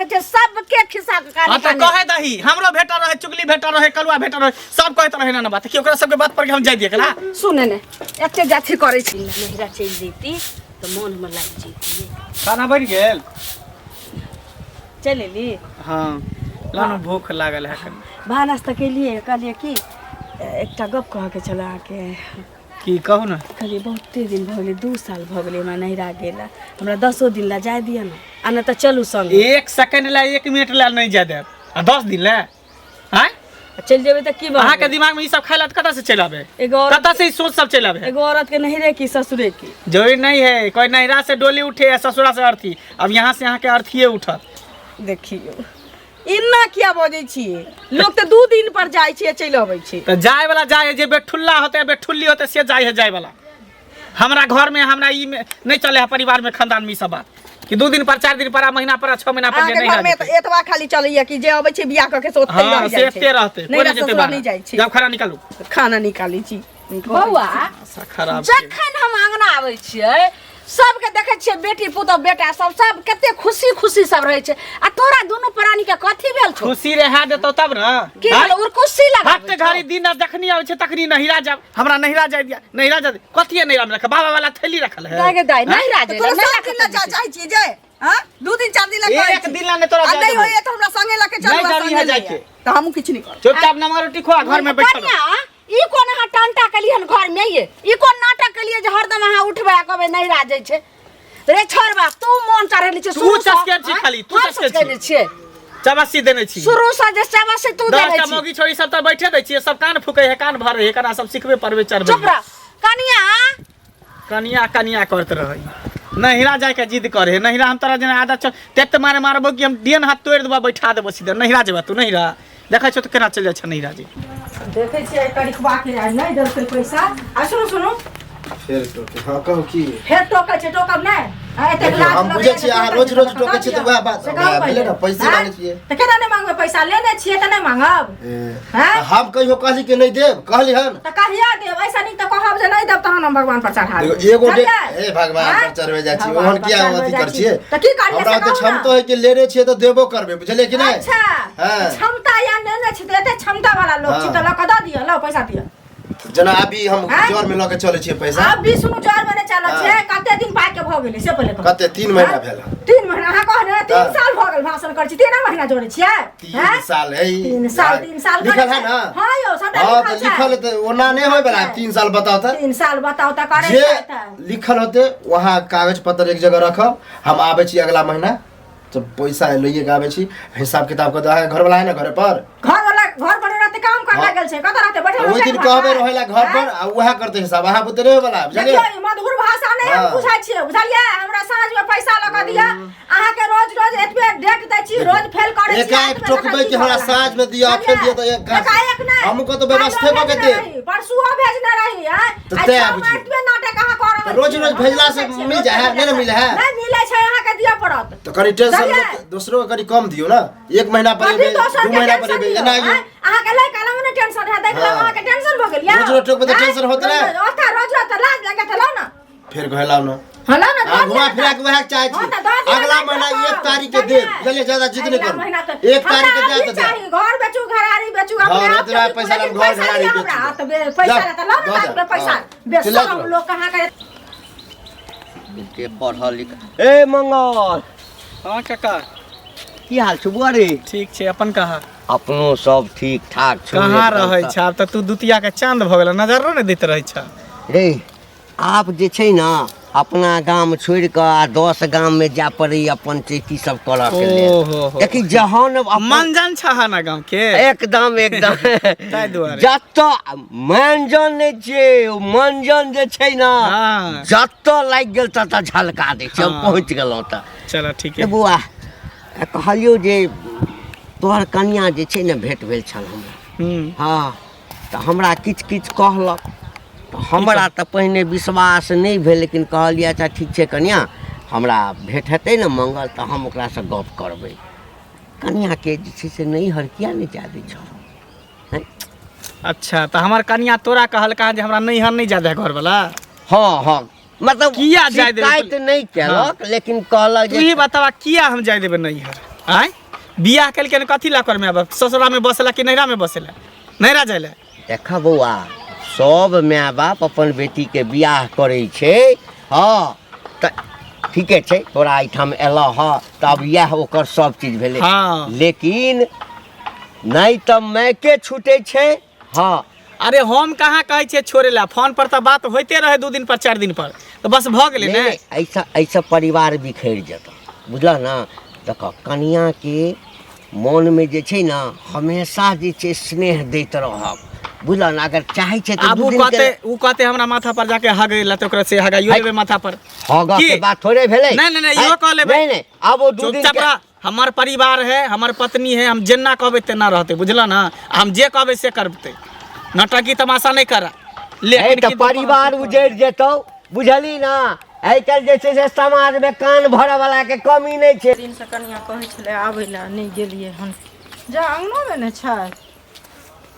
देखै छियै सबके खिस्सा के हाँ कहानी तऽ कहे दही हमरो भेटल रहे चुगली भेटल रहे कलुआ भेटल रहे सब कहैत रहे ना बात कि ओकरा सबके बात पर के हम जाय दिए कला सुने ने एते जाथी करै छी नहिरा चलि जैती तऽ मोन हमर लागि जैती खाना बनि गेल चलि एली हाँ लानू भूख लागल है कनी। भानस तऽ केलियै कहलियै कि एकटा गप कहऽके छलै अहाँके की कहू ने कहलियै बहुते दिन भऽ गेलै 2 साल भऽ गेलै हमरा नैहरा गेला हमरा 10 दिन ला जाय दिअ ने आ नहि तऽ चलू संगे एक सेकंड ला 1 मिनट ला नहीं जाय देब आ 10 दिन ला आँय चलि जेबै तऽ की भऽ अहाँके दिमाग में ई सब खाय ला तऽ कतऽ से चलि आबे एगो औरत कतऽ से ई सोच सब चलि आबे एगो औरत के नैहरे की ससुरे की जरूरी नहीं है कोई नैहरा से डोली उठे या ससुरा से अर्थी अब यहाँ से यहाँ के अर्थीये उठत देखियौ इन्ना किया बजै छियै लोक तऽ 2 दिन पर जाइ छियै चलि अबै छै तऽ जाय वाला जाय है जे बेठुल्ला होते बेठुल्ली होते से जाय है जाय वाला हमरा घर में हमरा ई में नहीं चले है परिवार में खानदान में ई सब बात कि 2 दिन पर 4 दिन पर आ महीना पर आ 6 महीना पर जे अहाँके नहीं घर में रहते। तऽ एतबा खाली चलैया कि जे अबै छै बियाह कऽ के से ओतहि हाँ रहि से जाइ छै एते रहते कोई नैहरा नहीं जेते ससुरा बाहर नहि जाइ छै जब खाना निकालू खाना निकालै छी बौआ आशा खराब छै। जखन हम आंगना आबै छियै सबके देखै छियै बेटी पुतोह बेटा सब सब कते खुशी खुशी सब रहै छै आ तोरा दुनू प्राणी के कथी भेल छौ खुशी रहा देतो तब ना की भेल उर्कुशी लगा हट घड़ी दिन आ जखनी आबै छै तखनी नहिरा जाब हमरा नहिरा जाय दिया नहिरा जाय दिया। कथी है नहिरा में रखल बाबा वाला थैली रखल है दाय गे दाय नहीं राजे तोरा नहीं सब दिन ला जा जाइ छी जे हां 2 दिन 4 दिन ला कहै एक छी। दिन ला नहीं तोरा आ जाय नहि देबो। होइए तऽ हमरा संगे लऽ के चलू नहि आ जानी संगे है लऽ जाइके। आयब। तऽ हमहूँ किछु नहि करब चुपचाप नमक रोटी खुआ घर में बैठल रह। कन्या ई कोन अहाँ टंटा केलियै हन घर में ये ई कोन नाटक केलियै जे हरदम अहाँ उठबै आ कहबै नहीं राजै छै रे छोड़बा तू मोन चढ़ेले छै तू शुरू सँ, चसकेल छी आँय? खाली, तू हम चसकेल चसकेने छी। छियै चबासी देने छी शुरू से जे चबासी तू दस देने टा छी मौगी छोरी सब तऽ बैठे दै छियै सब कान फूकै है कान भरे है केना सब सिखबे पढ़बे चढ़बे चुप रह कनिया कनिया कनिया करत रहै नहिरा जायके जिद करे नहिरा हम तोरा जेना आदत छौ तेत मारे मारबो कि हम डेन हाथ तोड़ि देबो बैठा देबो सीधा नहिरा जेबा तू नहिरा देखै छौ तऽ केना चलि जाइ छै नहिरा जे देखै छियै करिकबा के आइ नहि देलकै पैसा आ सुनू सुनू फेर टोके हाँ कहू की फेर टोकै छै टोकब नहि आ, एतेक देखियौ, लाज हम लगैए बुझै छियै, तऽ अहाँ टोकै रोज छै, रोज तऽ टोकै छियै तऽ दऽ वएह बात से वएह कहू भेलै ने, पहिले। पैसे आँय? मांगै छियै। तऽ केना नहि मांगबै पैसा लेने छियै तऽ नहि मांगब ए, हैं? हम कहियो कहली कि नहि देब कहली हन तऽ कहिया देब ऐसा नहीं तऽ कहब जे नहि देब तहन हम भगवान पर चढ़ा देखो देब। एगो डे बुझलियै? ए भगवान आँय? पर चढ़बै जाइ छी भगवान ओहन पर किया चढ़बै अथी जाइ कर छी। छियै तऽ की करियै हमरा से ओते कहू ने। क्षमता है कि लेने छियै तऽ देबो करबै बुझलियै कि नहि अच्छा हाँ। क्षमता या नेने छी तऽ एते क्षमता वाला लोक छी हाँ। तऽ लऽ कऽ दऽ दिअ लऽ पैसा दिअ जेना अभी हम आँय? जर में लऽ के चलै छियै पैसा आब भी सुनू जर में नहि चलल हाँ। छै कते दिन पाइ के भऽ गेलै से पहिले कहू कते 3 महीना हाँ? भेल हन। 3 महीना अहाँ कहने 3 हाँ। साल भऽ गेल भाषण करै छी 3 महीना जोड़ै छियै 3 हैं? साल है 3 साल 3 साल लिखल करै है छै। ना हाँ यौ सबटा हाँ तऽ लिखल छै लिखल तऽ ओना नहि होय बला 3 साल बताओ तऽ 3 साल बताउ तऽ करै जे छै तऽ लिखल होते वहाँ कागज पत्र एक जगह रखब हम आबै छी अगला महीना तऽ पैसा लइए के आबै छी हिसाब किताब के अहाँके घरवाला है ना घरे पर घर वाला घर पर रहते काम करला हाँ। गेल छै कतऽ रहते बैठल ओहि दिन रहते कहबै घर रहै ला घर पर आ उएह करते हिसाब अहाँ बुते नहि होय बला बुझलियै देखियौ ई मधुर भाषा नहि हम हाँ। बुझै छियै बुझलियै हमरा साँझ में पैसा लऽ कऽ दिअ अहाँके रोज रोज एतबे डेट दै छी रोज फेल करै छी एकाएक रातिमे टोकबै तखन कि हमरा की करब साँझ में दिअ, अखन दिअ तऽ एक घास। एकाएक नहि हमहूँ कतौ व्यवस्थे काल्हिओ कऽ के भेजने देब। रही, परसुओ भेजने रही आँय तऽ आइ तैं छओ बुझियौ। एतबे नाटक अहाँ कऽ रहल तऽ रोज छियै। रोज हम भेजला नहि से बुझै छियै, मिल रोज जाइ है, रोज नहि ने मिलै है? नहि मिलै छै अहाँके दिअ पड़त तऽ कनि टेंशन बुझलियै? दोसरो के कनि कम दियौ ने एक महीना पर अभी एबै दोसर दू के महीना पर टेंशन एबै लियौ, एना आँय? अहाँके लै काल ने टेंशन है देख लो हाँ। अहाँके टेंशन भऽ गेल यौ रोज रोज टोकबै तऽ आँय? टेंशन होत ने। रोज रोज ओतऽ रोज रोज तऽ लाज लगै तऽ लाउ ने फेर घुलाउ ने हाँ लाउ ने अहाँ दऽ घुमा दिअ फिरा ने के वएह चाहै हाँ, छी तऽ दऽ दिअ अगला ने, महीना दऽ 1 तारीख के दिअ। देब बुझलियै ज्यादा जिद नहि अगला करू महीना तऽ 1 तारीख के हमरा जाय अभी तऽ देब चाही घर बेचू घरारी बेचू हाँ, अपने आप एतबा के पैसा लेकिन हम घर पैसा घरारी दिअ बेचू। हमरा हाँ, तऽ पैसा जाउ, तऽ लाउ ने दऽ दऽ देब, पैसा हाँ। बेसरम चिल्लाइत रहू। लोक अहाँ के के पढ़ल लिखल ए मंगल हाँ काका की हाल छौ बुआ रे ठीक छै अपन कहा अपनो सब ठीक ठाक छौ कहाँ एकदम रहै सँ। छ आब तऽ तू दुतिया के चांद भऽ गेल नजरो नहि दैत रहै छ रे आब जे छै ने अपना गाम छोड़ि कऽ आ 10 गाममे जाय पड़ैया पंचायती सब करऽ के लेल ओहो हो। देखी जहन मंजन छह ना गाम के एकदम एकदम ताहि दुआरे। जतऽ मंजन नहि छियै ओ मंजन जे छै ने जतऽ लागि गेल ततऽ झलका दै छै हम पहुँच गेलहुँ तऽ चलो ठीक है बौआ कहलियौ जे तोहर कनिया जे छै ने भेट भेल छल हमरा हँ तऽ हमरा किछु किछु कहलक तऽ हमरा तऽ पहिने विश्वास नहि भेल लेकिन कहलियै अच्छा ठीक छै कनिया हमरा भेट हेतै ने मंगल तऽ हम ओकरासँ गप करबै कनियाके जे छै से नैहर किया नहि जाय दै छह अच्छा तऽ हमर कनिया तोरा कहलका जे हमरा नैहर नहि जाय दे घरवला हँ हँ मतलब किया जाय देबै शिकायत नहि केलक लेकिन कहलक तू ही बतावा किया हम जाय देबै नैहर आँय, बियाह केलकै हन कथी लए ओकर माय बाप? ससुरामे बसला कि नैहरामे बसेला? नैहरा जाय लए। देख बौआ, सब माय बाप अपन बेटीके बियाह करै छै। हँ तऽ ठीके छै, तोरा एहिठाम एलह हँ तऽ आब इएह ओकर सब चीज भेलै। हँ। लेकिन नहि तऽ मायके छूटै छै। हँ। अरे हम कहाँ कहै छियै छोड़े ला, फोन पर तऽ बात होइते रहै 2 दिन पर 4 दिन पर, तऽ बस भऽ गेलै ने। नहि, एहिसँ एहिसँ परिवार बिखरि जेतौ, बुझलह ने? देखऽ, कनिआँके मोनमे जे छै ने हमेशा जे छै स्नेह दैत रहब, बुझलह ने? अगर चाहै छै तऽ आब दू उ दिन के कहते, उ कहते हमरा माथा पर जाके हगै ला, तऽ ओकरा से हगाइयो लेबै माथा पर। हगऽ की? के बात थोड़े भेलै। नहि, नहि, नहि, इहो कह लेबै। नहि नहि, आब ओ 2 दिन चुपचाप के रह। हमर परिवार है, हमर पत्नी है, हम जेना कहबै तेना रहतै, बुझल ना? हम जे कहबै से करतै, नौटंकी तमाशा नहि करा। लेकिन तऽ परिवार उजड़ि जेतौ, बुझली ना? आइ काल्हि जे छै से समाजमे कान भरऽ वाला के कमी नहि छै। दिनसँ कनिया कहै छलै आबै लए, नहि गेलियै हन। जा अङ्गनोमे ने छै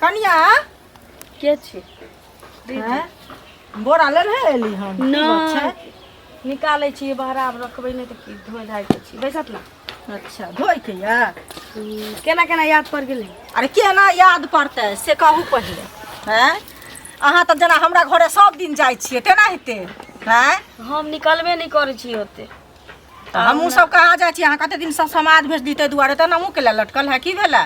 कनिया। के छी? आँय? बोरा लेने एली हन? की बात छै? निकालै छियै बहरा, आब रखबै नहि तऽ की धोइ धाइ के छी। बैसत ना। अच्छा, धोइके यऽ? केना केना याद पड़ि गेलै? अरे केना याद पड़तै से कहू पहिले। हैं, अहाँ तऽ जेना हमरा घरे सब दिन जाइ छियै तेना हेतै? हैं, हम निकलबे नहि करै छी ओते। तऽ हमहूँ सब कहाँ जाइ छी? अहाँ कते दिनसँ समाज भेजली, ताहि दुआरे तऽ ने मुँह केला लटकल है। की भेलै?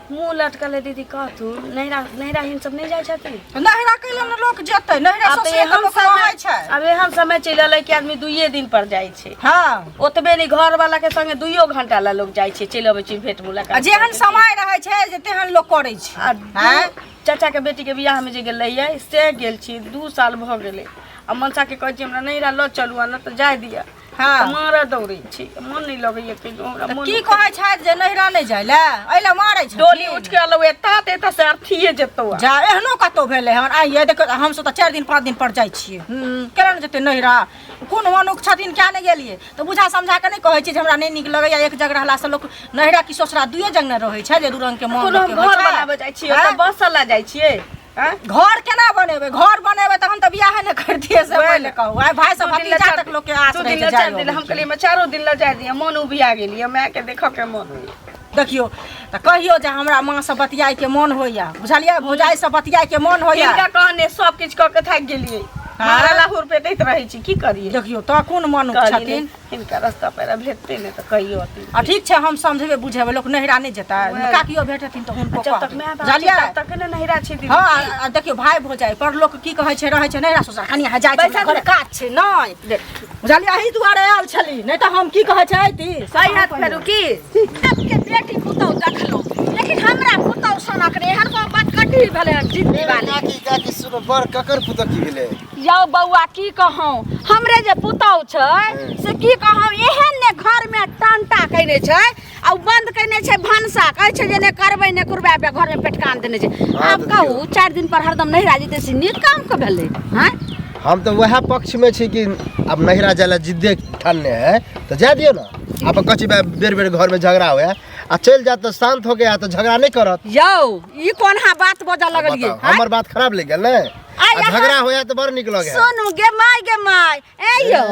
मुँह लटकल है दीदी, कहतू नैहरा नैहरा हिन सब नहि जाइ छथिन? नैहरा कैला ने लोक जेतै? नैहरा आब तऽ ससुरे तऽ एहन लोक समय रहै छै। आब एहन समय चलि एलै कि आदमी 2 दिन पर जाइ छै। हँ। ओतबे नहि, घर वाला के संगे 2 घंटा ला लोग जाइ छै, चलि अबै छै भेंट मुलाकात। आ जेहन समय रहै छै जे तेहन लोक करै छै। आ आँय? चाचा के बेटी के बियाह में जे गेल रहियै से गेल छी, 2 साल भऽ गेलै। आ मनसा के कहै छी हमरा नैहरा लऽ चलू, आ नहि तऽ जाय दिअ। हँ। तऽ मारऽ दौड़ै छी, मन नहि लगैया कहियो हमरा। तऽ मन की कहै छथि जे नैहरा नहि जाइ लए, एहि लए मारै छै? डोली उठि के एलहुँ एतऽ तऽ एतऽ से अर्थिए जेतौ। आब। जा, एहनो कतौ भेलै हन? आइये देखो, हमसब तऽ 4 दिन 5 दिन पर जाइ छियै। केना ने जेतै नैहरा? कोन मनुख छथिन, किया नहि गेलियै? तऽ बुझा समझा कऽ नहि कहै छियै जे हमरा नहि नीक लगैया एक जगह रहलासँ? लोक नैहरा की ससुरा दुइये जगह ने रहै छै, जे दू रंग के मन कोनो हम लोकके होइ घर छै। बनाबऽ जाइ छियै? आँय? ओतऽ बसऽ लए जाइ छियै? आँय? घर केना बनेबै? घर बनेबै तहन तऽ बियाहे ने करतियै, से वएह पहिले ने। कहू। आइ भाय सब 2 दिन लए भतीजा चारि तक लोकके आस 2 रहै दिन छै लए जाय 4 दिन। हम अबैके। कहलियै हमरा 4 दिन लए जाय दिअ, मन उबिया गेलियै, मायके देखऽ के मन होइया। देखियौ तऽ कहियौ जे हमरा माँ से बतियाइके मन होइया, बुझलियै? भौजाइ से बतियाइके मन होइया। हिनका कहने सब किछु कऽ के थाकि गेलियै, मारा लाहुर पेटैत रहै छी, की करियै? देखियौ तऽ कोन मनुख कहलियै छथिन। नहि, हिनका रास्ता पैरा भेटतै नहि तऽ कहियो अथी। आ ठीक छै, हम समझेबै बुझेबै, लोक नैहरा नहि जेतै। वएह। काकियो भेटथिन तऽ हुनको जब तक कहबै, माय बाप छै बुझलियै? तब तक ने नैहरा छै दीदी। हँ, आ देखियौ भाय भौजाइ पर लोक की कहै छै, रहै छै नैहरा ससुरा, कनि अहाँ जाइ छै बैसा घरे काज छै नहि, बुझलियै? एहि दुआरे आयल छली, नहि तऽ हम की कहै छै अयती। सही हाथ फेरू की सबके बेटी पुतहु देखलहुँ, लेकिन हमरा पुतहु सनक नहि। एहन कोनो बात कटी भेलै हन जिद्दी वाली। काकी, काकी, सुनो, बड़ ककर पुतहु की भेलै? यौ बौआ, की कहौं, हमरे जे पुतहु छै से की कहौं, एहन ने घरमे टंटा कयने छै आ उ बंद कयने छै भनसा, कहै छै जे नहि करबै नहि कुरबाबै, घरमे पेटकान देने छै। हँ, आब तऽ कहू, 4 दिन पर हरदम नैहरा जेतै से नीक काम के भेलै? हँ, हम तऽ वएह पक्षमे छी कि आब नैहरा जाय लए जिद्दे ठानने है तऽ जाय दियौ ने। आब कथी बेर बेर घरमे झगड़ा हुए, आ चलि जायत तऽ शान्त हो गया तऽ झगड़ा नहि करत। यौ, ई कोन हा बात बजऽ लगलियै? बताउ, हमर बात खराब लागि गेल ने? आइ आ झगड़ा होया तऽ बड़ नीक लगे। सुनू गे माय, गे माय, ए यौ,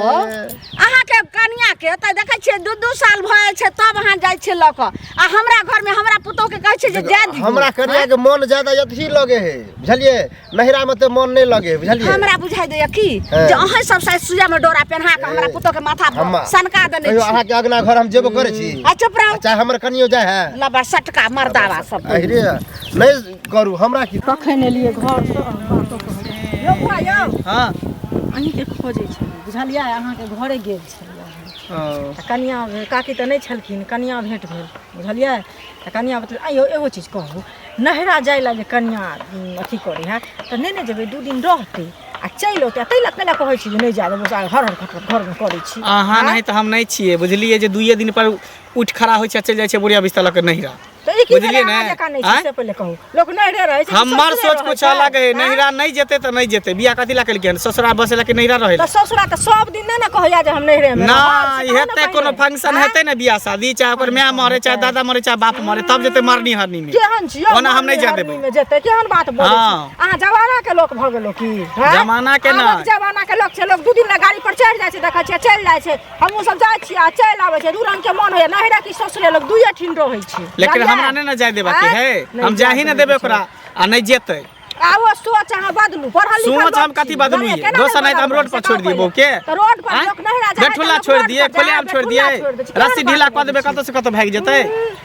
अहाँके कनिया के तऽ देखै छियै 2-2 साल भऽ जाइ छै तब अहाँ जाइ छियै लऽ कऽ, आ हमरा घरमे हमरा पुतोह के कहै छियै जे जाय दियौ। हमरा कनिया के मन ज्यादा अथी लगे है, बुझलियै? नैहरा में तऽ मन नहि लगे है, बुझलियै? हमरा बुझाइ दैया की हँ। जे अहाँ सब शायद सुइया में डोरा पेन्हा कऽ हमरा पुतोह के माथा पर हम सनका देने कहियो छी। अहाँके अगना घर हम जेबो करै छी? आ चुप रहू। आ चाहे हमर कनियो जाइ है। लबा सटका मर्दावा सब। अहिरे नहि करू, हमरा की। कखन एलियै घरसँ? यौ बौआ यौ। हँ। अहीँके खोजै छलियै, बुझलियै? अहाँके घरे गेल छलियै ओ। तऽ कनिआँ काकी तऽ नहि छलखिन, कनिआँ भेँट भेल, बुझलियै? तऽ कनिआँ बतल, आइयो एगो चीज कहू, नैहरा जाय लए जे कनिआँ अथी करै है तऽ नहि ने जेबै, 2 दिन रहतै आ चलि औतै। ताहि लए कैला कहै छी जे नहि जाय देबै, हर हर खट घरमे करै छी। अहाँ आँय? नहि तऽ हम नहि छियै, बुझलियै? जे 2 दिन पर उठि खड़ा होइ छै आ चलि जाइ छै बुढ़िया बिस्तर लऽ कऽ नैहरा। तऽ ई की भेलै बुझलियै अहाँ ने? जकाँ नहि छै आँय? से पहिले कहू लोक नैहरे रहै छै कि हमर ससुरे सोच रहै कुछ छै? अलग है आँय? नैहरा नहीं जेते तऽ नहीं जेते बियाह कथी ला केलकै हन ससुरा बसे ला कि नैहरा रहे तऽ ससुरा तऽ सब दिन नहि ने कहैया जे हम नैहरे मे ना रहब, से कहू ने हेतै कोनो पहिने। फंक्शन आँय? हेतै ने बियाह शादी चाहे ओकर माय मरे चाहे दादा मरे चाहे बाप मरे तब जेतै मरनी हरनी में केहन छियै ओना हम नहि जाय मरनी देबै हरनी मे जेतै केहन बात बोलै छी हाँ। अहाँ जमाना के लोक भऽ गेलो की हैं? जमाना के आबक नहि। जमाना के लोक छै लोक दू दिन ला गाड़ी पर चढ़ि जाइ छै देखै छियै चलि जाइ छै हमहूँ सब जाइ छियै आ चलि आबै छै दू रंग के मन होइया नैहरा की ससुरे लोक दुइये ठिन रहै छै लेकिन जानलियै? हमरा नहि ने जाय देबाके आँय? है नहि हम जाही ने जाय देबै ओकरा आ नहि जेतै आब ओ सोच अहाँ बदलू पढ़ल लिखल सोच लोक हम कथी छी, बदलू जानलियै? ये? केना दोसर नहि तऽ हम बदलबै? रोड पर से छोड़ि दियै कहू बहू के तऽ रोड पर आँय? लोक नहिरा जाइ बेठुल्ला छोड़ि दियै खुलेआम छोड़ि दियै रस्सी ढीला कऽ देबै कतऽ से कतऽ भागि जेतै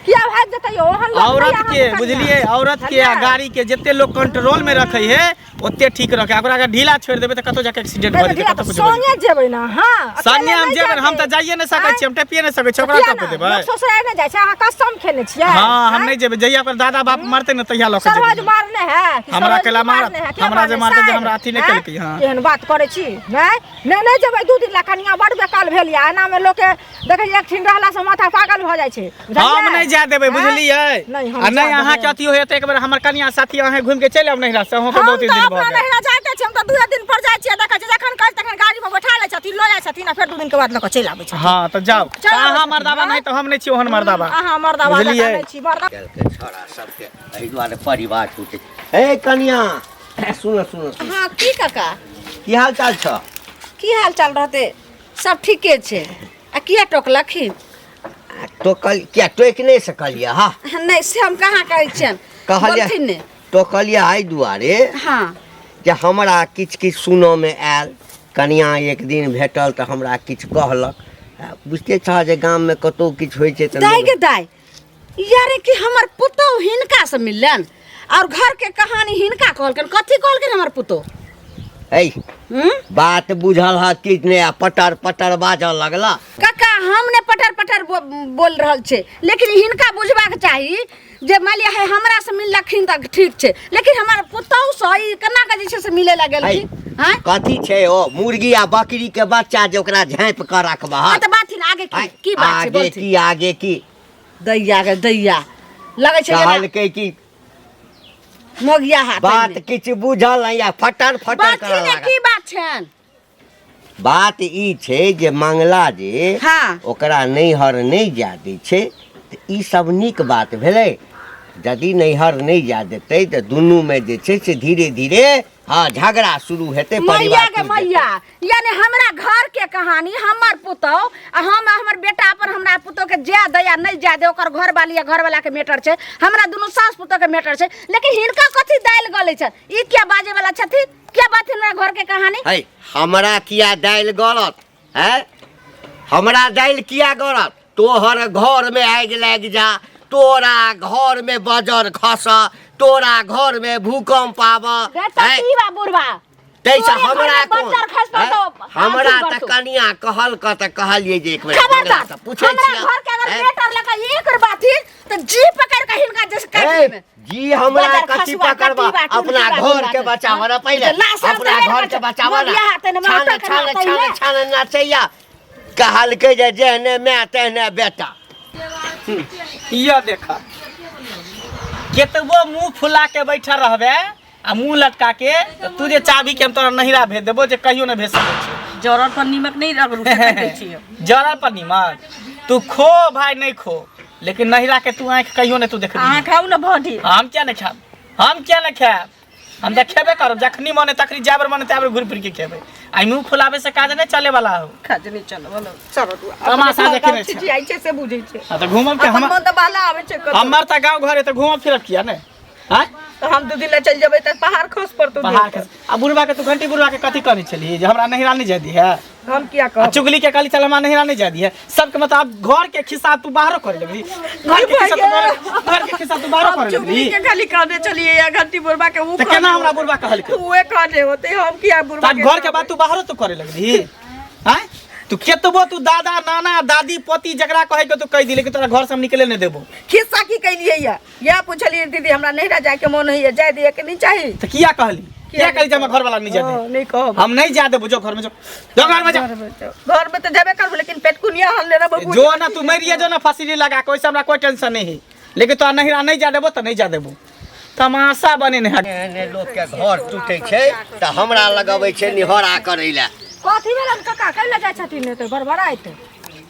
किया भागि जेतै यौ ओहन लोक नहि औरत अहाँ के कनिया। बुझलियै औरत के आ जानलियै? गाड़ी के जते लोग कंट्रोल में रखे है ओते ठीक रखे ओकरा अगर ढीला छोड़ि देबै तऽ कतौ जाके एक्सीडेंट भऽ नहि, जेतै ढीला कतौ तऽ कुछ भऽ जेतै संगे जेबै ने अहाँ संगे हम अकेले जेबै नहि हम तऽ जाइए नहि सकै छियै हम टपिए नहि सकै छियै ओकरा किया कतऽ ने? देबै लोक ससुराल नहि जाइ छै अहाँ कसम खेने छियै हँ हम नहि जेबै जहिया ओकर दादा बाप मरतै ने तहिया लऽ कऽ सरोज जेबै मारने है कि हमरा सरोज अकेला मारने मारत? है? के हमरा जे मारने? मारतै जे साइड। हमरा अथी नहि हैं? केलकै, हँ। एहन बात करै छी नहि नहि नहि जेबै दू दिन ला कनिया बड़ बेकाल भेल या एना मे लोक के देखै छियै, एक ठिन रहला से माथा पागल भऽ जाइ छै बुझलियै? हम नहि जाय देबै हैं? बुझलियै नहि, हम आ नहि जाय अहाँके देबै। अथी होयत एक बेर हमर कनिया साथी अहाँ घुमि के चलि आउ नैहरा से अहूँके हम बहुत तऽ दिन भऽ अपना गेल नैहरा जाइते छी हम तऽ दुए दिन पर जाइ छियै देखै छियै जखन कहै छै तखन गाड़ी पर बैठा लै छथिन लऽ जाइ छथिन आ फेर दू दिन के बाद लऽ कऽ चलि आबै छथिन हँ तऽ जाउ चलि तऽ आबै अहाँ छथिन, मर्दाबा हँ? नहि तऽ हम नहि छी ओहन मर्दाबा अहाँ मर्दाबा जकाँ बुझलियै? नहि छी मर्दा काल्हिके छौड़ा सबके एहि दुआरे परिवार टूटै हे कनिया सुन सुन सुन हाँ की काका की हाल चाल छ की हाल चाल रहते सब ठीके छै आ किया टोकलखिन टोकल किया टोकि नहि सकलियै हा नहि से हम कहाँ कहै छियनि कहलियै बोलथिन ने टोकलियै एहि दुआरे हाँ जे हमरा किछु किछु सुनऽमे आयल कनिया एक दिन भेटल तऽ हमरा किछु कहलक आ बुझिते छह जे गाममे कतहु किछु होइ छै तऽ दाइ लोक- गे दाइ यारे कि हमर पुतोह हिनका से मिललन और घर के कहानी हिनका कहलकन कथी कहलकन हमर पुतोह ऐ हम्म बात बुझल ह कि नहि आ पटर पटर बाजऽ लगला काका हम ने पटर पटर बोल रहल छै लेकिन हिनका बुझबाक चाही जे मान लिअ हे हमरा से मिललखिन तऽ ठीक छै लेकिन हमर पुतोह से ई केना के जे छै से मिले लए गेलखिन आँय कथी छै ओ मुर्गी आ बकरी के बच्चा जे ओकरा झाँपि कऽ रखबह हाँ तऽ बाथिन आगे की की बात छै आगे बोलथिन की आगे की दैया गे दैया लगै छै जेना कहलकै कि मोगिया हाथ बात किछु बुझल नहि आ फटर फटर बात करऽ ने लागल की बात छनि बात ई छै जे मंगला जे हाँ। ओकरा नैहर नहि जाय दै छै तऽ ई सब नीक बात भेलै यदि नैहर नहि जाय देतै तऽ दुनूमे जे छै से धीरे धीरे हाँ झगड़ा शुरू हेतै मैया परिवार गे टूटि मैया जेतै। यानी हमरा घर के कहानी हमर पुतोह आ हम हमर बेटा अपन हमरा पुतोह के जाय दे या नहीं जाय दे ओकर घर वाली या घर वाला के मैटर छै हमरा दुनू सास पुतोह के मैटर छै लेकिन हिनका कथी दालि गलै छै ई क्या बाजे वाला छथिन क्या बात हमरा घर के कहानी है हमरा किया दालि गलत है हमरा दालि किया गलत तोहर घर में आगि लागि जा तोरा घर में बजर खस तोरा घर में भूकंप आब बेटा हैं? की बा बुढ़वा ताहिसँ तोरे हमरा घरमे कोन बज्जर खसि हैं? पड़तौ, हमरा आँखि तऽ पड़तौ। कनिया कहल कऽ तऽ कहलियै जे एक बेर खबरदार मंगलासँ पूछै हमरा छियै घर के अगर हैं? बेटर लगा एक बाती तो जी पकड़ के हिनका जैसे काट ए, लेबे जी हमरा बजर कथी खसुआ, पकड़बा कथी बा, अपना टुनकी बा, घर के टुनकी बा। बचाव ना पहिले तऽ लाश अपना हाथ घर के बचाव ना मोगिया हाथ ने छान माथा छान के छान नाचैया। छान नाचैया कहलकै जे जेहने माय तेहने बेटा यह देखा केतबो मुंह फुला के बैठल रहबे आ मुंह लटका के तऽ तू जे चाबी के हम तोरा नहिरा भेज देबो जे कहियो नहि भेज सकै छी जरल पर नीमक नहि रगड़ू से कहि दै छियै जरल पर नीमक तू खो भाई नहीं खो लेकिन नहिरा के तू आँखि कहियो नहीं तू देखबी अहाँ खाउ ने भौजी हम क्या नहीं खायब हम क्या नहीं खायब हम तऽ खेबे करब जखनी मन तखनी जाय बेर मन तै बेर घुरि फिर के खेबै आ मुंह फुलाबै से काज नहि चले वाला हो काज नहि चले वाला चलो तमाशा देखे नहि छै। छिछियाइ छै से बुझै छै हाँ तऽ घूमब के अपन हम मन तऽ बाला आबै छै कतौ। हमर तऽ गाँव घर है तऽ घूमब फिरब किया नहि आँय तऽ हम दू दिन लए चलि जेबै तऽ पहाड़ खस पड़तौ पहाड़ के आ बुढ़बा के तू घंटी बुढ़बा के कथी कहने छलियै जे हमरा नहिरा नहि जाय दिहे हम किया आ कहब चुगली के कहली चल हमरा नहिरा नहीं जाय दिहे सबके मतलब अब घर के खिस्सा तू बाहरो करे लगली घर के खिस्सा तू बाहरो घर के खिस्सा तू बाहरो हम करे चुगली लगली के खाली कहने छलियै या घंटी बुढ़बा के ऊ तऽ केना हमरा बुढ़बा कहलकै उहे कहने होतै हम किया बुढ़बा तऽ घर के बात तू बाहरो तू करे लगली आँय तू केतबो तू दादा नाना दादी पोती जकरा कहे के तू कहि दी लेकिन तोरा घर से हम निकले नहीं देबो खिस्सा की कैलियै या इएह पुछलियै दीदी हमरा नैहरा जायके मोन होइए जाय दिअ कि नहि चाही तऽ किया कहली किया कहली जे हमरा घर वाला नहीं जाय हँ, दे नहि कहब हम नहीं जाय देबो जो घर में जो जो घर में जा घर में तऽ जेबे करबो लेकिन पेटकुनिया हल लेना बबू जो ना तू मरिए जो ना फसली लगा के ओइसे हमरा कोई टेंशन नहीं है लेकिन तोरा नहिरा नहि जा देबो तऽ नहि जा देबो तमाशा बनेने है एहने लोकके घर टूटै छै तऽ हमरा लगबै छै निहोरा करै लए कथी भेलनि काका कैला जाइ छथिन एते बड़बड़ाइत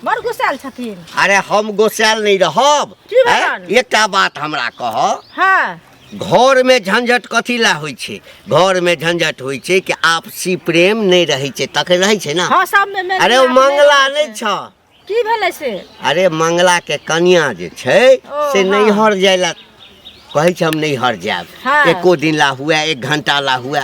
बड़ गुस्सायल छथिन अरे हम गोसायल नहि रहब की भेलनि? एकटा बात हमरा कह हँ घरमे झंझट कथी लए होइ छै घरमे झंझट होइ छै कि आपसी प्रेम नहि रहै छै तखन रहै छै ने हँ सबमे मेल अरे ओ मिलाप नहि मंगला रहै नहि छै। छ की भेलै से अरे मंगला के कनिया जे छै ओ, से हँ। नैहर जाय ला कहै छै हम नैहर जायब हँ। एको दिन ला हुए एक घंटा ला हुए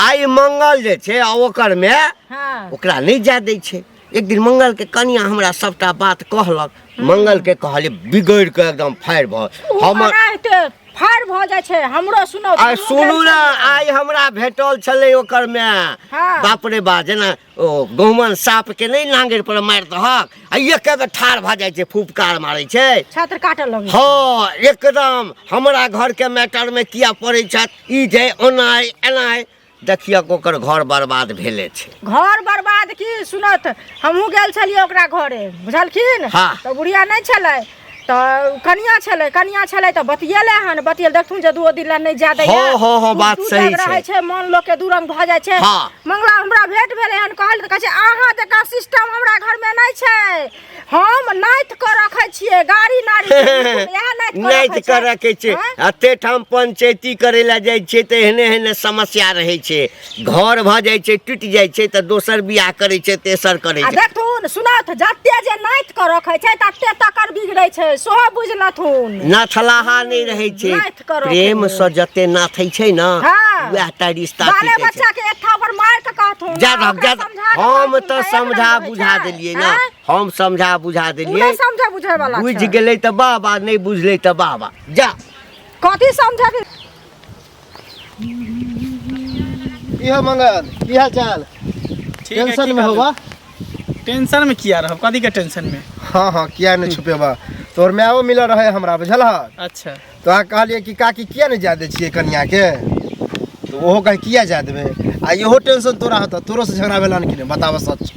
आइ मंगल जे छै आ ओकर मे हँ ओकरा नहि जाय दै छै एक दिन मंगल के कनिया हमरा सबटा बात कहलक मंगल के कहलियै बिगड़ि कऽ एकदम फाड़ि भऽ ओ हमर एनाहिते फाड़ भऽ जाइ छै हमरो सुनो आ सुनू ने आइ हमरा भेटल छलै ओकर माय हाँ। बाप रे बा जेना ओ गहुमन साँप के नहि नांगरि पर मारि दहक आ एके बेर ठाढ़ भऽ जाइ छै फुफकार मारै छै छात्र काटऽ लगै हँ एकदम हमरा घरके मैटरमे किया पड़ै छथि ई जे ओना एना देखियक ओकर घर बर्बाद भेले छै घर बर्बाद की सुनत हमहूँ गेल छलियै ओकरा घरे बुझलखिन हाँ। तऽ बुढ़िया नहि छलै तऽ कनिया छलै कनिया छलै तऽ बतियेलै हन बतियल देखथुन जे दूओ दिन लए नहि जाय दैया हँ, हँ, हँ, बात दू सही जग रहै छै। छै मन लोकके दू रंग भऽ जाइ छै हाँ। मंगला हमरा भेंट भेलै हन कहल तऽ कहै छै अहाँ जकाँ सिस्टम हमरा घरमे नहि छै हम नाति कऽ रखै छियै गाड़ी नाड़ी इएह नाति कऽ नाति रखै कऽ रखै छै आँय? एते ठाम पंचायती करै लए जाइ छियै तऽ एहने एहने समस्या रहै छै घर भऽ जाइ छै टूटि जाइ छै तऽ दोसर बियाह करै छै तेसर करै आ छै देखथुन सुनथ जते जे नाति कऽ रखै छै तते तकर बिगड़ै छै सेहो बुझि लथुन नाथलाहा नहि रहै छै नाथि कऽ रखै प्रेम छै। सँ जते नाथै छै ने हाँ। वएह टा रिश्ता बाले टिकै छै बच्चा के एक थापर मारि कऽ कहथुन जा आ दहक ओकरा जा समझा कऽ हम कहथुन तऽ एक समझा रंग होइ बुझा छै। देलियै ने आँय? हम समझा बुझा ओ देलियै नहि समझै बुझै वाला बुझि छै। गेलै तऽ बाबा नहि बुझलै तऽ बाबा जा कथी समझेबी की हो मंगल की हाल चाल ठीक है, टेंशन की में कहलू? होबा टेंशन में किया रहब कथी के टेंशन में हाँ हाँ किया नहीं छुपेबा तोहर मायो मिलल रहे हमरा बुझल ह अच्छा तो अहाँ कहलियै कि काकी किया नहीं जाय दै छियै कनिया के तऽ ओहो कहे किया जाय देबै आ इहो टेंशन तोरा होतऽ तोरो से झगड़ा भेलन कि नहि बताबऽ सच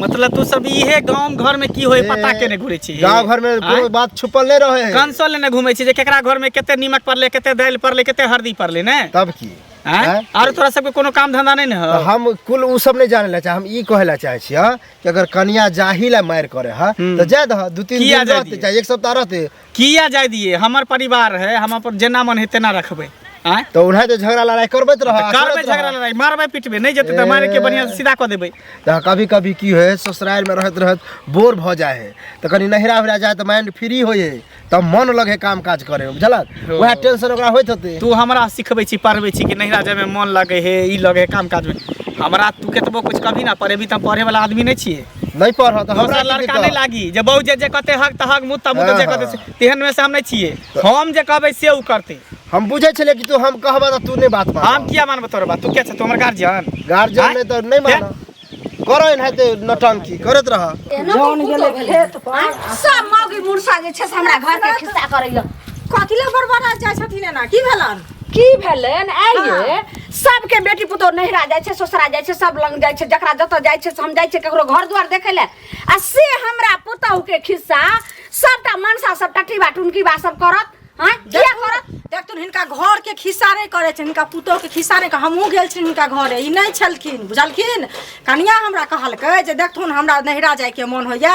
मतलब तू सब इहे गांव घर में की होय पता के नहीं घुरे छी गाँव घर में कोनो बात छुपल नहीं रहे है कंसोल लेने घूमे छी जे केकरा घर में कते नीमक पड़ले कते दालि पड़ले कते हल्दी पड़ले ने तब की आँय? आँय? आरो तोरा सबके कोनो काम धंधा नहीं ने तऽ हो हम कुल उ सब नहीं जाने ला चाहे हम ई कहे ला चाहे छियै कि अगर कनिया जाही ला मारि करे है तऽ जाय दह दू तीन किया दिन जाय रहते दियै? चाहे एक सप्ताह रहते किया जाय दिए हमर परिवार है हम अपन जेना मन है तेना रखबै आँय तऽ ओनाहिते झगड़ा लड़ाई करबैत रह तऽ करबै झगड़ा लड़ाई मारबै पिटबै नहि जेतै तऽ मारे के बढ़िया से सीधा कऽ देबै तऽ कभी कभी की होइ ससुराल में रहत रहत बोर भऽ जाइ है तऽ कनि नहिरा उहिरा जाइ तऽ माइंड फ्री होइ है तब मन लगे काम काज करे में बुझलक वएह टेंशन ओकरा होइत होतै तू हमरा सिखबै छी पढ़बै छी कि नहिरा जायमे मन लगे हे ई लगे हे काम काजमे हमरा तू केतबो कुछ कभी ना पढ़ेबी तऽ हम पढ़े वाला आदमी नहि छियै नहीं पढ़ तऽ हमरा दोसर की लड़का नहीं दिक्कत? लागी जे बहु जे जे कहते हक तऽ हक मुँह तऽ मुँह जे हाँ, कहते से तेहन में से हम नहीं छियै हम जे कहबै से उ करतै हम बुझै छलियै कि तू हम कहबा तऽ तू नहीं बात मान हम किया मानबो तोहर बात तू क्या छ तू हमर गार्जियन गार्जियन आँय? नहीं तऽ नहीं मान करो एनाहिते नौटंकी करैत रह जौन गेलै खेत पर सब मौगी मुर्सा जे छै से हमरा घर के खिस्सा करैया कथी लए बड़बड़ा जाइ छथिन एना की भेलन की भेलनि आइये सबके बेटी पुतोह नहिरा जाइ छै ससुरा जाइ छै सब लग जाइ छै जकरा जतऽ जाइ छै से हम जाइ छै ककरो घर दुआर देखै लए आ से हमरा पुतोह के खिस्सा सबटा मनसा सबटा टीबा टुनकीबा सब करत हँ किया करत देखथुन हिनका घर के खिस्सा नहि करै छै हिनका पुतोह के खिस्सा नहि हमहूँ गेल छी हिनका घरे ई नहि छलखिन बुझलखिन कनिया हमरा कहलकै जे देखथुन हमरा नहिरा जाइके मोन होइया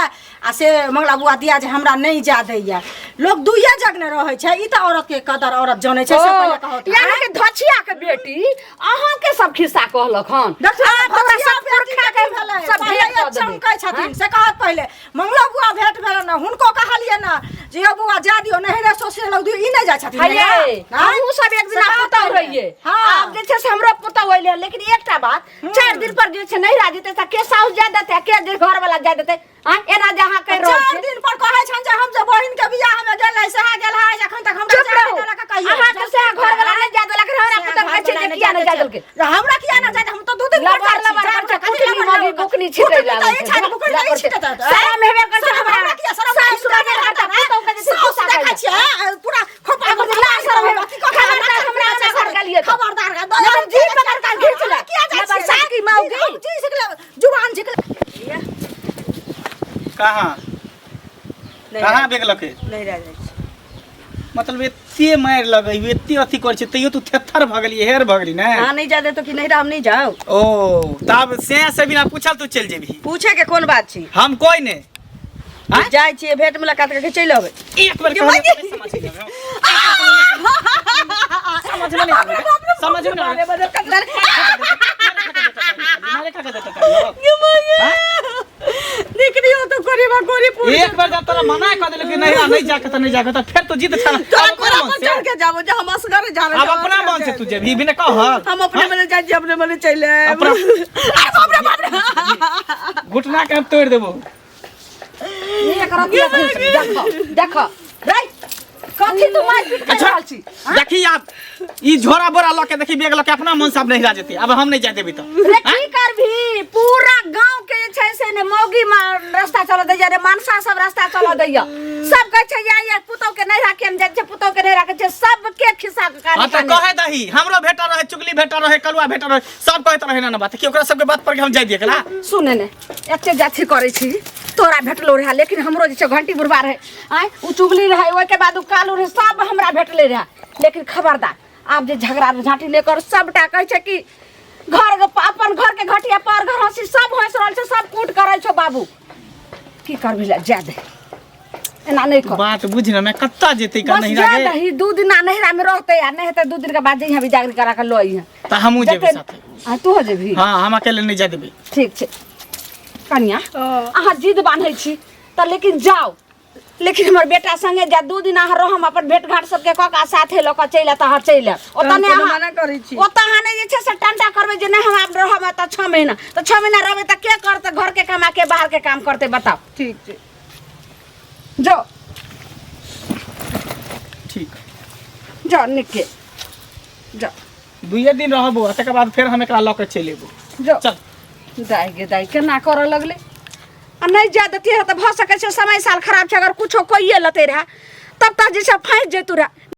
आ से मंगला बुआ दिया जे हमरा नहि जाय दैया लोक दुइये जग ने रहै छै ई तऽ औरत के कदर औरत जनै छै से पहिले कहत यानी कि धचिया के बेटी अहाँ के सब खिस्सा कहलक हन देखथुन, आ तोरा धचिया सब बेटी पुरखा के के की भेलै? सब पहिले भेंट कऽ देबै। चमकै छथिन से कहत पहिले मंगला बुआ भेंट भेल ने हुनको कहलियै ने जे यौ बुआ जा दियौ नहिरे ससुरे लग दियौ ई नहि जाइ छथिन हये नहिरा। हमहूँ सब एक दिना से कहत पुतहु पहिले। रहियै हाँ। आब जे छै से हमरो पुतहु अयलै लेकिन एकटा बात 4 दिन पर जे छै नहिरा जेतै तऽ के साउस जाय देतै आ के जे घरवला जाय देतै आँय एना जे अहाँ कहि रहल चारि छी दिन पर कहै छनि जे हम जे बहिन के बियाह मे गेल रही सएह गेल है एखन तक हमरा चुप जाय रहू नहि देलक कहियो अहाँके सएह घरवला नहि जाय देलक हमरा पुतहु कहै छै जे किया नहि जाय देलकै हमरा किया नहि जाय हम तऽ दू दिन पर लबर जाइ छी लबर जाय करके कथी कुटनी लबर मौगी लबर बुकनी छिटै कुटनी तऽ ई छै, बुकनी तऽ ई छिटै सारा मेहबे करै छै शरम हमरा किया शरम सास सुना नहि करता पुतहु के जे छै साउस गुस्सा देखै करै छियै पूरा खोपा एगो जे लाज शरम हेबे, खबरदार हमरा आगाँ सरकलियै तऽ। खबरदार नहि तऽ जीभ पकड़ कऽ घीच ले। किया जाइ लबर छियै? साकी मौगी। हम जी सिखले जुबान झिकले कहाँ कहाँ बेगलके नहि रह जाइ छै मतलब एते मारि लगै एते अथी करै छै तैयो तू थेथर भऽ गेली हेर भऽ गेली ने अहाँ नहीं जा दे तो कि नहिरा हम नहीं जाओ ओ तब से से बिना पूछल तू चलि जेबही पूछे के कोन बात छी हम कोई ने आँय? जाइ छियै भेंट मुलाकात करके चलि अबै एक बेर कहलियै तऽ नहि समझ में आबै। समझ में नहीं आबै। समझ में नहीं आबै। मारे खा के देतौ तारी। हाँ? निकलियो तो करीबा करी पूरी एक बार जब तोरा मना कऽ देलक कि नहीं नहीं जाके तऽ नहीं जाके तऽ फेर तो जिद छल तोरा अब अपना कोरा मन पर से चढ़ के जाबो जे हम असगर जा अब अपना मन से तू जेबही बिना कहल हम अपने मने जाइ छी अपने मने चलि आयब अपना- अरे बाप रे बाप रे घुटना के हम तोड़ि देबो एकर अथी देखो देखो रे कथी तू मार पीट कर अच्छा रहल छी देखी आप ई झोरा बोरा लऽ के देखी बैग लऽ के अपना मन से अब नहीं जेती अब हम नहीं जाय देबी तऽ रे की करभी पूरा गांव के जे छै से ने मौगी रास्ता चल दैया रे मनसा सब रास्ता चल दैया सब कहै छै या या पुतौ के नहीं राखे हम जाइ छै पुतौ के नहीं राखे छै सबके खिस्सा के हाँ कहानी तऽ कहे दही हमरो भेटल रहे चुगली भेटल रहे कलुआ भेटल रहे सब कहैत रहे ना ना बात कि ओकरा सबके बात पर के हम जाय दिए केला सुने ने एते जाथी करै छी तोरा भेटलो रहे लेकिन हमरो जे छै घंटी बुढ़बा रहे आँय उ चुगली रहे ओहिके बाद उ कालू रहे सब हमरा भेटले रहे लेकिन खबरदार आब जे झगड़ा झाँटी नहि कर सबटा कहै छै कि घर अपन घर के घटिया पर घर हंसी सब हंस रहल छै सब कूट करै छौ बाबू की करबी ला जा दे एना नहि कर बात बुझ ना मैं कत्ता जेतै का बस नहीं जा रहे दही दू दिन नहिरा में रहते आ नहीं हेतै दू दिन के बाद जइहे बिदागरी करा के लऽ अइहे तऽ हमहूँ जेबै साथे आ तू हो जेबही हाँ हम अकेले नहीं जाय देबै ठीक छै कनिया अहाँ जिद बान्है छी तऽ लेकिन जाउ लेकिन हमर बेटा संगे जा दू दिन अहाँ रहम अपन भेंट घाट सबके कऽ कऽ आ साथे लऽ कऽ चलि आयब तऽ अहाँ चलि आयब ओतऽ नहि कोनो अहाँ मना करै छी। ओतऽ अहाँ नहि जे छै से टंटा करबै जे नहि हम आब रहब एतऽ 6 महीना तऽ 6 महीना रहबै तऽ के करतै घरके काम आ के बाहरके काम करतै बताउ ठीक छै। जाउ। ठीक। जाउ निके जाउ। दुइये दिन रहबो आ तकर बाद फेर हम एकरा लऽ के चलि एबो। जाउ। चल। दाइ गे दाइ, केना करऽ लगलै आ नहि जाय देतियै तऽ भऽ सकै छै समय साल खराब छै, अगर कुछो कइए लेतै रहए तब तऽ जे छै फँसि जैतु रहए।